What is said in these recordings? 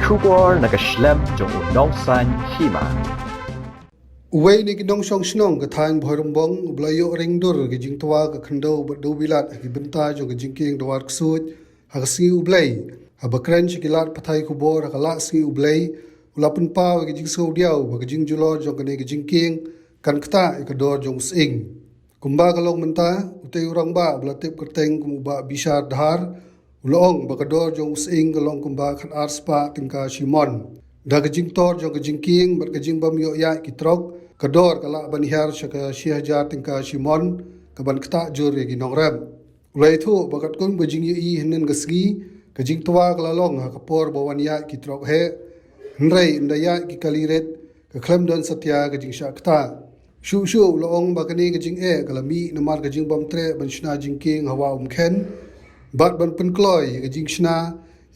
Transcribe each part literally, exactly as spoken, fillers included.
Khubor na ka shlem jong u nongsan hima. Uwei na ki nongshong shnong ka thaiñ Bhoirymbong, u ba la ïoh ring dur ka jingtwa ka khyndew bad dewbilat ha ki bynta jong ka jingkieng Dwar Ksuid ha ka sngi U Blei. Haba kren sha ki lad pathai khubor ha ka lad sngi U Blei, u la pynpaw ïa ka jingsngewdiaw ba ka jingjulor jong kane ka jingkieng kan ktah ïa ka dor jong u sying. Kumba ka long mynta, utei u rangbah ba la tip kyrteng kum u Bah Bishar Dhar, u la ong ba ka dor jong u sying ka long kumba khatar spah tyngka shi mon. Da ka jingtor jong ka jingkieng bad ka jingbym ïoh ïaid ki trok, ka dor ka lah ban hiar sha ka shi hajar tyngka shi mon, kaban ktah jur ïa ki nongrep. U la ïathuh ba katkum ka jingïohi hynnin ka sngi, ka jingtwa ka la long ha ka por ba wan ïaid ki trok heh, hynrei ynda ïaid ki kali rit, ka khlem don satia ka jingshah ktah. Shuh shuh u la ong ba kane ka jingeh ka la mih namar ka jingbym treh ban shna jingkieng ha Wah Umkhen bad ban pynkloi ïa ka jingshna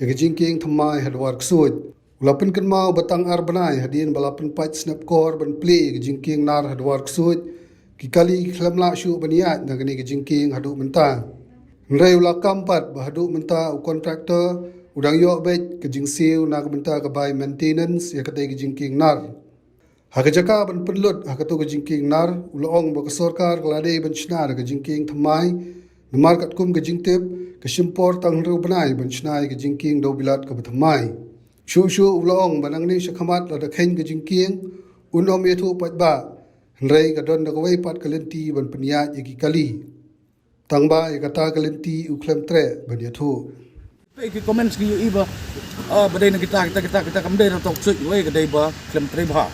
ïa ka jingkieng thymmai ha Dwar Ksuid. U la pynkynmaw ba tang ar bnai hadien ba la pynpait snep kor ban plie ïa ka jingkieng nar ha Dwar Ksuid, ki kali ki khlem lah shuh ban ïaid na kane ka jingkieng haduh mynta. Hynrei u la kam pat ba haduh mynta u kontraktor u dang ïoh beit ka jingsiew na ka bynta ka bai maintenance ïa katei ka jingkieng nar. Ha ka jaka ban pynlut ha kato ka jingkieng nar, u la ong ba ka sorkar ka la dei ban shna da ka jingkieng thymmai, namar katkum ka jingtip, ka shim por tang hynriew bnai ban shna ïa ka jingkieng dewbilat kaba thymmai. Shuh shuh u la ong ba nangne shakhmat lada kheiñ ka jingkieng, un ym ïathuh paidbah, hynrei ka don da kawei pat ka lynti ban pynïaid ïa ki kali. Tang ba ïa kata ka lynti u khlem treh ban ïathuh. Peit ki comments ki ïohi ba, ah, ba dei na kita, kita, kita, kita kam dei na tok suit wei ka dei ba khlem trei bha.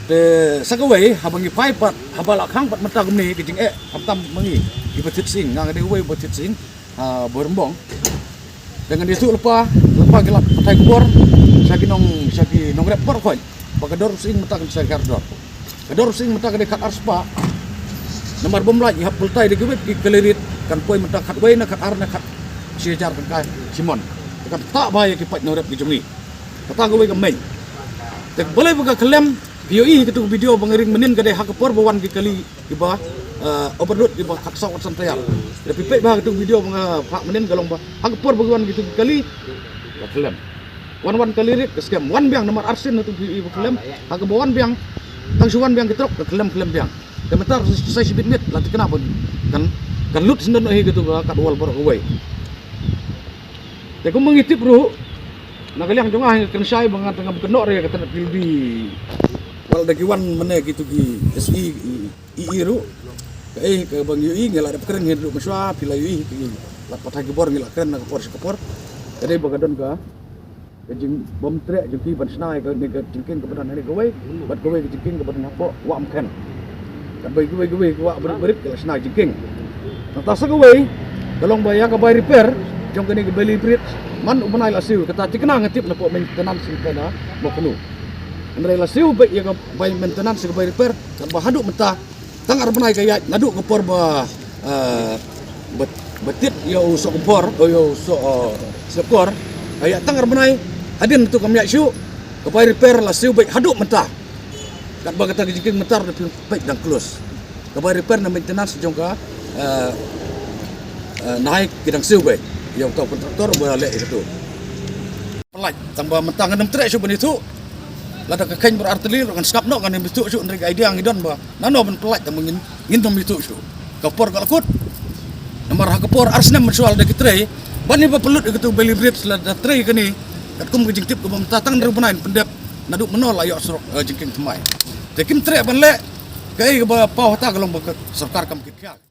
Te sa kawei, haba ngi phai pat, haba la khang pat mynta kumne ka jingeh, khamtam ma ngi, iba thied sying, nga nga dei uwei ba thied sying, ah, Bhoirymbong. Te ngan ïathuh lypa, lypa ki lad pathai khubor, sha ki nong, sha ki nongrep baroh khoit. Ba ka dor u sying mynta kan sa hiar dor. Ka dor u sying mynta ka dei khatar spah. Namar bym lah ïa hap pultai da ki web ki kali rit kan poi mynta khatwei na khatar na khat shi hajar tyngka shi mon. Kan ktah bha ïa ki paid nongrep ki jong ngi. Kata kawei ka mei. Te balei ba ka khlem, ki ïohi katu ka video ba nga ring mynnin ka dei ha ka por ba wan ki kali kiba, eh, overload kiba khatsaw khatsan tyre. Te phi peit bha katu ka video ba nga phah mynnin ka long ba ha ka por ba wan kitu ki kali ka khlem. Wan wan kali rit ka skhem. Wan biang namar arsien na tu phi i ba khlem. Ha kaba wan biang, tang shu wan biang ki trok ka khlem khlem biang. Te mynta sa shibit miet la thikna ban kan, kan lut shen don hi katu ka kat wal baroh kawei. Te kum ma ngi tip ruh na ka liang jong nga, ha nga kren shai ba nga tang ba kynnoh re ka tang pil di. Wal da ki wan mane kitu ki S E i, i, i ruh. Ka ei ka ba ngi ïohi ngi la dep kren ngi ruh mynshuwa phi la ïohi ki la pathai ki bor ngi la kren na ka por sha ka por. Ka dei ba ka don ka, ka jingbym treh jong ki ban shna ïa kane ka jingkieng kaba don hangne kawei bad kawei ka jingkieng kaba don hapoh Wah Umkhen. Katba kawei kawei ka wah barit barit ka la shna jingkieng. Nangta sa kawei ka long ba ïa ka bai repair jong kane ka Bailey Bridge man u bnai la siew, kata thikna nga tip na poh maintenance ka na Mawkhanu. Hynrei la siew beit ïa ka bai maintenance ka bai repair katba haduh mynta tang ar bnai ka ïaid naduh ka por ba, eh, ba, ba tied ïa u sohkymphor, ïa u soh, eh, sohkor. Ka ïaid tang ar bnai hadien tu kam ïaid shuh. Ka bai repair la siew beit haduh mynta. Katba kata ka jingkieng mynta da phi peit dang close. Ka bai repair na maintenance jong ka, eh, eh, nahai ki dang siew beit ïa uta u kontraktor ba leh ïa katu. Pynlait, tang ba mynta ngan ym treh shuh ban ïathuh. Lada ka kheiñ baroh artylli ruh ngan sngap noh ngan ym ïathuh shuh, hynrei ka idea ngi don ba nano ban pynlait tang ba ngin, ngin ym ïathuh shuh. Ka por ka la kut. Namar ha ka por ar snem mynshuwa lada ki trei ban ïa ba pynlut ïa katu Bailey Bridge, lada trei kane katkum ka jingtip kaba mynta tang hynriew bnai pyndep naduh mynno la ïoh surok, eh, jingkieng thymmai. Te kim treh ban leh, kaei kaba paw hata ka long ba ka sorkar kam kit khiah.